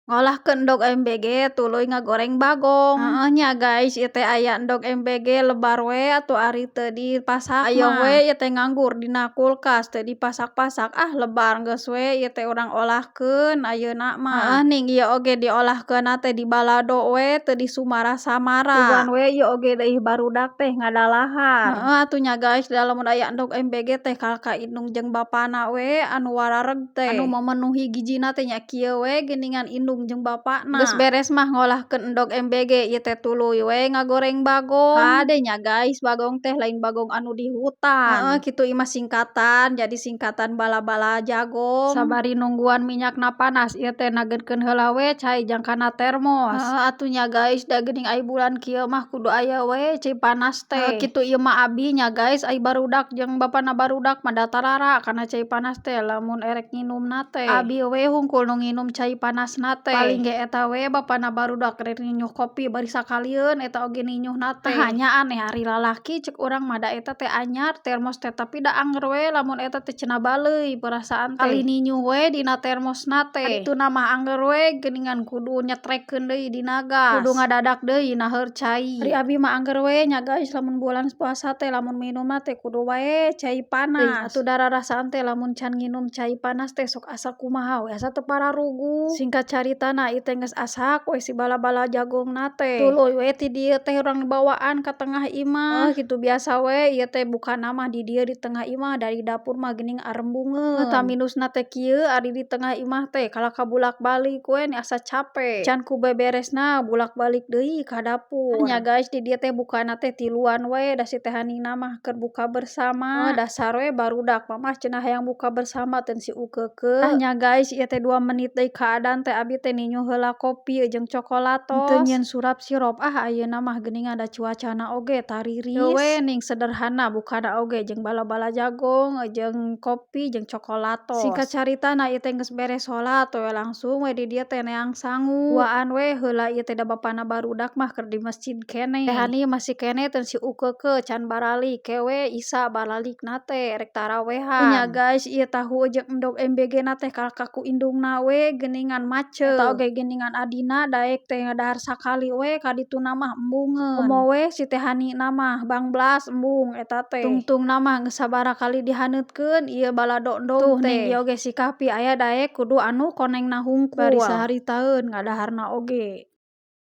Ngolahkeun endog MBG tuluy ngagoreng bagong. Heeh nya guys, ieu teh aya endog MBG lebar we atuh ari teu dipasak mah. Ayo we ieu teh nganggur dina kulkas, teu dipasak-pasak, ah, lebar, geus we ieu teh urang olahkeun ayeuna mah. Heeh ning, ieu oge diolahkeunna teh di balado we, teu di sumara-samara. Sugan we ieu oge deui barudak teh ngadalahar. Heeh atuh nya guys, da lamun aya endog MBG teh kalah ka indung jeung bapana we anu warareg teh, anu memenuhi gijina teh nya kieu we geuningan indung jeung bapana. Geus beres mah ngolahkeun endog MBG, ieu teh tuluy we ngagoreng bagong. Kade nya guys, bagong teh lain bagong anu di hutan. Heeh kitu, ieu mah singkatan, jadi singkatan bala-bala jagong. Sabari nungguan minyakna panas, ieu teh nagenkeun heula we cai jang kana termos. Heeh atuh nya guys, da geuning ai bulan kieu mah kudu aya we cai panas teh. Kitu ieu mah abi nya guys, ai barudak jeung bapana barudak mah da tarara kana cai panas teh lamun erek nginumna teh. Abi we hungkul nu nginum cai panasna teh. Paling ge eta we bapana barudak rek ninyuh kopi bari sakalieun eta oge ninyuhna teh. Nya aneh ari lalaki cek urang mah, da eta teh anyar termos teh, tapi da anger we lamun eta teh cenah baleuy perasaan teh. Kali ninyuh we dina termosna teh. Dituna mah anger we geuningan kudu nyetrekeun deui dina gas. Kudu ngadadak deui naheur cai. Ari abi mah anger we nya guys, lamun bulan puasa teh lamun minumna teh kudu wae cai panas. Atuh da rarasaan teh lamun can nginum cai panas teh sok asa kumaha we, asa teu pararuguh. Singkat caritana, ieu teh geus asak we si bala-bala jagongna teh. Tuluy we ti dieu teh urang bawaan ka tengah imah. Kitu biasa we ieu teh bukana mah di dieu di tengah imah, dari dapur mah geuning arembungeun. Tah, minusna teh kieu, ari di tengah imah teh kalah ka bulak-balik we ni asa cape. Can ku beberesna bulak-balik deui ka dapur. Nya guys, di dieu teh bukana teh tiluan we, da si Teh Hanina mah keur buka bersama. Dasar we barudak mah cenah hayang buka bersama teu si ukeukeuh. Tah nya guys, ieu teh 2 menit deui ka adan teh abi teh ninyuh heula kopi jeung coklatos. Teu nyieun surap sirop ah ayeuna mah geuningan, da cuacana oge tariris. Heuh we ning sederhana bukana oge jeung bala-bala jagong jeung kopi jeung coklatos. Singkat caritana, ieu teh geus beres salat we langsung we di dieu teh neang sangu. Duaan we heula ieu teh, da bapana barudak mah keur di masjid keneh. Teh Hani masih keneh teu si ukeukeuh, can baralik, ke we Isa baralikna teh rek tarawehan. Nya guys, ieu tahu jeung endog MBG na teh kalah ka ku indungna we geuningan maceuk. Eta oge geuningan adina daek teh ngadahar sakali we, kadituna mah embungeun. Komo we si Teh Hani na mah bangblas embung eta teh. Tungtungna mah geus sabaraha kali dihaneutkeun ieu balado endog teh. Tuh ning, ieu oge si Kahfi aya daek kudu anu konengna hungkul. Bari saharitaeun ngadaharna oge.